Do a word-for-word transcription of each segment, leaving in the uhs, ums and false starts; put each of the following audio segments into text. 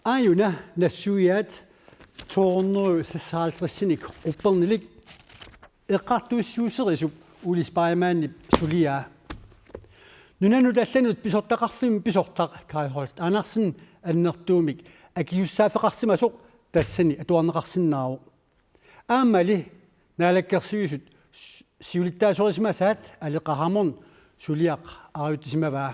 Aajuna nassuiaat to hundrede seksoghalvtredsinik uppernilik eqqartuussiuuserisup Ole Speiermannip suliaa. Nunanut allanut pisortaqarfimmi pisortaq Kaj Holst Andersen annertuumik akisussaaffeqarsimasoq tassani atuarneqarsinnaavoq. Aammali Naalakkersuisut siulittaasorisimasaat Aleqa Hammond suliaq aajutsisimavaa.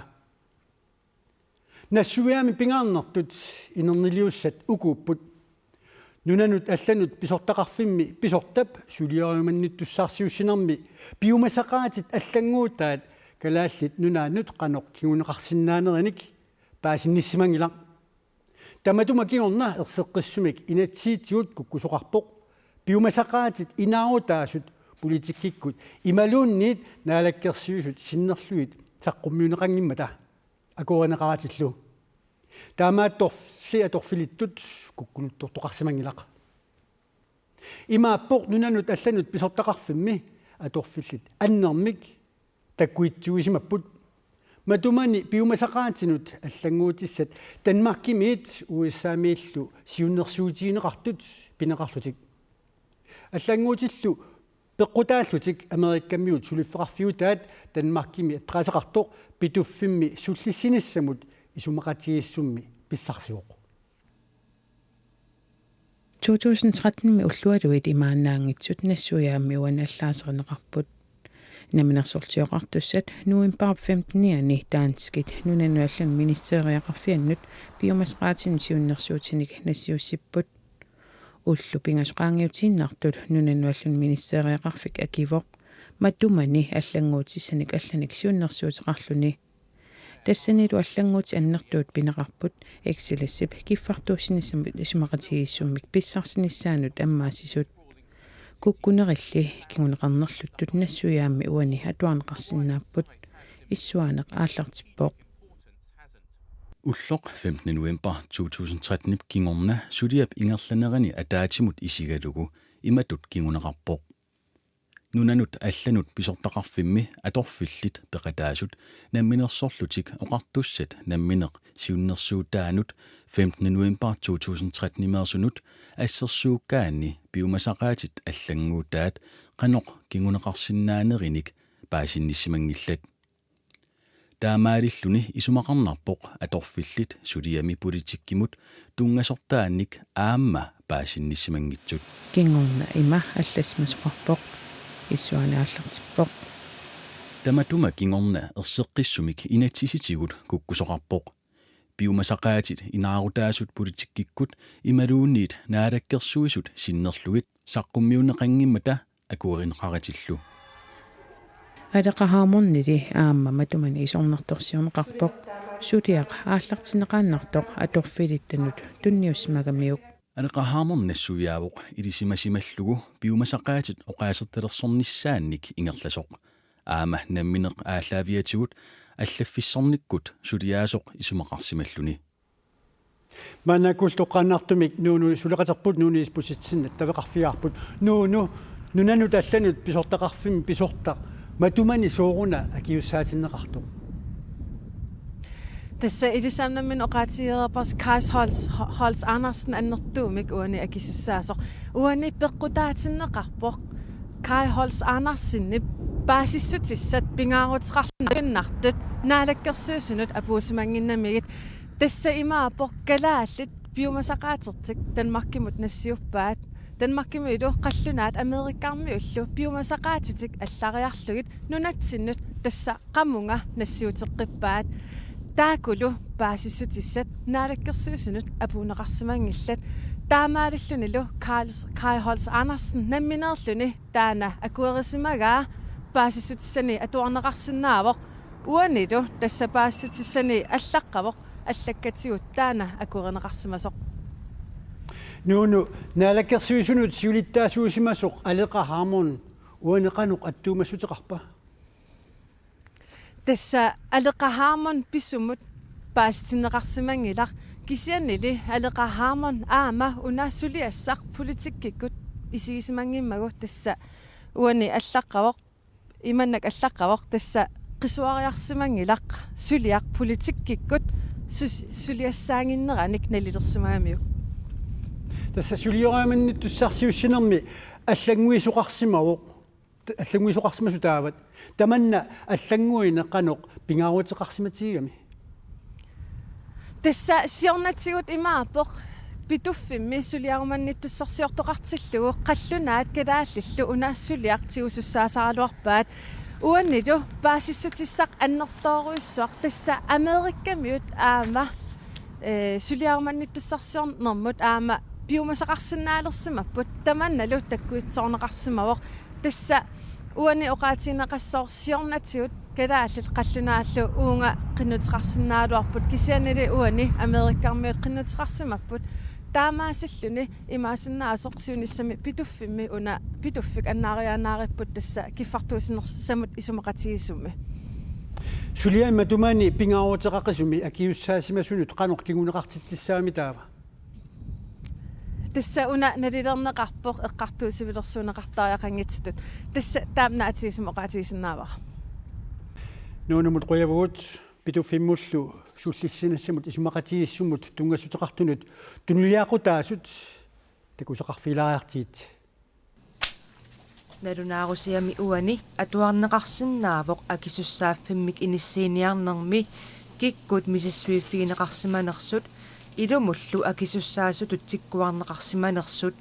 Nassuiaami pingaarnertut inerniliussat ukuupput: nunanut allanut pisortaqarfimmi pisortap suliorumannittussaarsiussinermi piumasaqaatit allannguutaat Kalaallit Nunaannut qanoq kinguneqarsinnaanerinik paasinnissimanngilaq. Tamatuma kingorna erseqqissumik inatsisitigut kukkusoqarpoq piumasaqaatit inaarutaasut politikkikkut imaluunniit Naalakkersuisut sinnerlugit saqqummiunneqanngimmata akuerineqaratillu. Taamaattorli atorfilittut kukkuluttortoqarsimanngilaq. Imaappoq nunanut allanut pisortaqarfimmi atorfillit annermik takkuitsuusimapput. Matumani piumasaqaatinut allannguutissat Danmarkimiit U S A-miillu siunnersuutigineqartut pineqarlutik. Allannguutillu peqqutaallutik Amerikamiut suliffeqarfiutaat Danmarkimi attraaseqartoq Pituffimmi sullissinissamut isumaqatigiissummi pissarsivoq. To tusind tretten-imi ullualuit imaannaanngitsut nassuiaami uani allaaserineqarput. Namminersortioqartussat novembarip femtenianni danskit nunanut allani ministeriaqarfiannut piumasaqaatinut siunnersuutinik nassiussipput. Ullut pingasut qaangiutiinnartut nunanut allani ministeriaqarfik akivoq matumani allannguutissanik allanik siunnersuuteqarluni. Tassanilu allannguutit annertuut pineqarput Excelsiorip kiffartuussinissamut isumaqatigiissummik pissarsinissaanut ammaassisut. Kukkunerilli kinguneqarnerluttut nassuiaami uani atuarneqarsinnaapput. Issuaaneq aallartippoq. Ulloq femtende november to tusind tretten-ip kingorna suliap ingerlanerani ataatsimut isigalugu imatut kinguneqarpoq: nunanut allanut pisortaqarfimmi atorfillit peqataasut Namminersorlutik Oqartussat nammineq siunnersuutaanut femtende november to tusind tretten-imeersunut assersuukkaanni piumasaqaatit allannguutaat qanoq kinguneqarsinnaanerinik paasinnissimanngillat. Taamaalilluni isumaqarnarpoq atorfillit suliami politikkimut tunngasortaannik aamma paasinnissimanngitsut. Kingorna ima allassimasoqarpoq. Issuaaneq aallartippoq. Tamatuma kingorna erseqqissumik inatsisitigut kukkusoqarpoq. Piumasaqaatit inaarutaasut politikkikkut imaluunniit Naalakkersuisut sinnerlugit saqqummiunneqanngimmata akuerineqaratillu. Aleqa Hammondili aamma matumani isornartorsiorneqarpoq. Suliaq aallartinneqaannartoq atorfilittanut tunniussimagamiuk. Aleqa Hammond nassuiaavoq ilisimasimallugu piumasaqaatit oqaasertalersornissaannik ingerlasoq. Aamma nammineq aallaaviatigut allaffissornikkut suliaasoq isumaqarsimalluni. Maannakkut toqqaannartumik Nuunu suleqaterput Nuunu Isbosethsen attaveqarfigaarput. Nuunu, nunanut allanut pisortaqarfimmi pisortaq matumani sooruna akisussaatinneqartoq? Tassa ilisimannginnami oqaatigereerparsi Kaj Holst, Holst Andersen annertuumik uani akisussaasoq. Uani peqqutaatinneqarpoq Kaj Holst Andersenip paasissutissat pingaaruteqarluinnartut Naalakkersuisunut apuussimannginnamigit. Tassa imaappoq kalaallit piumasaqaatertik Danmarkimut nassiuppaat. Danmarkimilu qallunaat Amerikamiullu piumasaqaatitik allariarlugit nunatsinnut tassa qamunga nassiuteqqippaat. Taakkulu paasissutissat Naalakkersuisunut apuunneqarsimanngillat. Taamaalillunilu Karl, Kaj Holst Andersen nammineerluni taanna akuerisimagaa paasissutissani atuarneqarsinnaavoq. Uanilu tassa paasissutissani allaqqavoq allakkatigut taanna akuerineqarsimasoq. Nuunu, Naalakkersuisunut siulittaasuusimasoq Aleqa Hammond uani qanoq attuumassuteqarpa? Tassa Aleqa Hammond pisumut paasitinneqarsimanngilaq, kisiannili Aleqa Hammond aamma una suliassaq politikkikkut isigisimanngimmagu tassa uani allaqqavoq, imannak allaqqavoq tassa qisuariarsimanngilaq suliaq politikkikkut sus-, suliassaaginneranik nalilersimagamiuk. Tassa suliariumannittussarsiussinermi allannguisoqarsimavoq. Allannguisoqarsimasut taavat. Tamanna allannguineq qanoq pingaaruteqarsimatigigami? Tassa siornatigut imaappoq Pituffimmi suliarumannittussarsiortoqartillugu qallunaat kalaallillu una suliaq tigusussaasaraluarpaat. Uanilu paasissutissaq annertoorujussuaq tassa Amerikamiut aamma, eh, suliarumannittussarsiornermut aamma piumasaqarsinnaalersimapput, tamannalu takkujutsoorneqarsimavoq. Tassa uani oqaatigineqassaaq siornatigut kalaallit qallunaallu uunga qinnuteqarsinnaagaluarput, kisiannili uani Amerikamiut qinnuteqarsimapput. Taamaasilluni imaassinnaasoq siunissami Pituffimmi una Pituffik annaariaannaaripput tassa kiffartuussinersamut isumaqatigiissummi. Suliami matumani pingaaruteqaqisumi akisussaasimasunut qanoq kinguneqartitsissagami taava? Tassa una nalilerneqarpoq eqqartuussivilersuunneqartariaqanngitsutut. Tassa taama naatigisumik oqaatigisinnaavara. Nuunamut qujavugut, Pituffimmullu sullissinissamut isumaqatigiissumut tunngassuteqartunut tunuliaqutaasut takusaqarfigilaariartigit. Nalunaarusiami uani atuarneqarsinnaavoq akisussaaffimmik inissiiniarnermi kikkut misissuiffigineqarsimanersut ilumullu akisussaasutut tikkuarneqarsimanersut.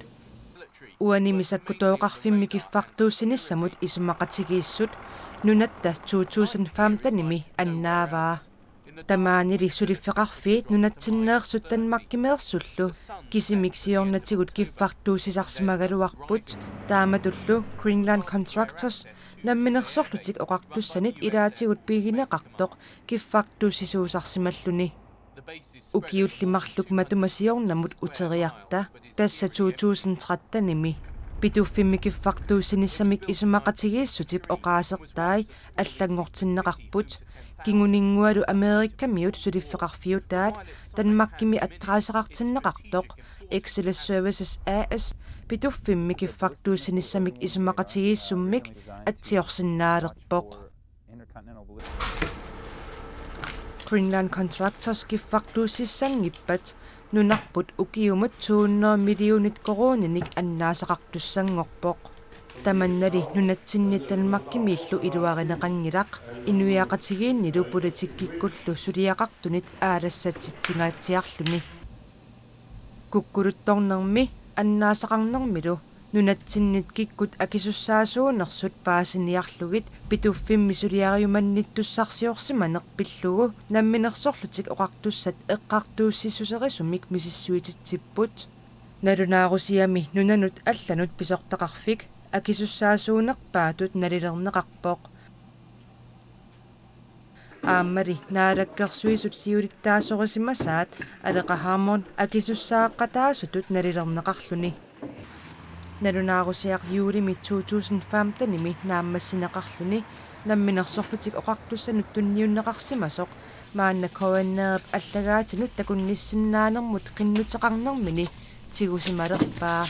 Uanimi sakkutooqarfimmi kiffartuussinissamut isumaqatigiissut Nunatta to tusind femtenimi annaavaa. Tamaanili suliffeqarfiit nunatsinneersut Danmarkimeersullu kisimik siornatigut kiffartuussisarsimagaluarput, taamatullu Greenland Contractors Namminersorlutik Oqartussanit ilaatigut pigineqartoq kiffartuussisuusarsimalluni. Ukiulli marluk matuma siornamut uteriarta, tassa to tusind trettenimi Pituffimmi kiffartuussinissamik isumaqatigiissutip oqaasertai allanngortinneqarput. Kinguninngualu Amerikamiut suliffeqarfiutaat Danmarkimi adresseqartinneqartoq Excellence Services A/S Pituffimmi kiffartuussinissamik isumaqatigiissummik atsiorsinnaalerpoq. Greenland Contractors kiffartuussissanngippat nunarput ukiumut to hundrede millionit koruuninik annaasaqartussanngorpoq. Tamannali nunatsinnit Danmarkimiillu iluarineqanngilaq, inuiaqatigiinnilu politikkikkullu suliaqartunit aalassatsitsingaatsiarluni. Kukkuluttornermi annaasaqarnermilu nunatsinnit kikkut akisussaasuunersut paasiniarlugit Pituffimmi suliariumannittussarsiorsimaneq pillugu Namminersorlutik Oqartussat eqqartuussissuserisumik misissuititsipput. Nalunaarusiami nunanut allanut pisortaqarfik akisussaasuunerpaatut nalilerneqarpoq. Aammali Naalakkersuisut siulittaasorisimasaat Aleqa Hammond akisussaaqqataasutut nalilerneqarluni. Nalunaarusiaq juulimi to tusind femtenimi naammassineqarluni Namminersorlutik Oqartussanut tunniunneqarsimasoq maanna K N R-ip allagaatinut takunnissinnaanermut qinnuteqarnermini tigusimalerpaa.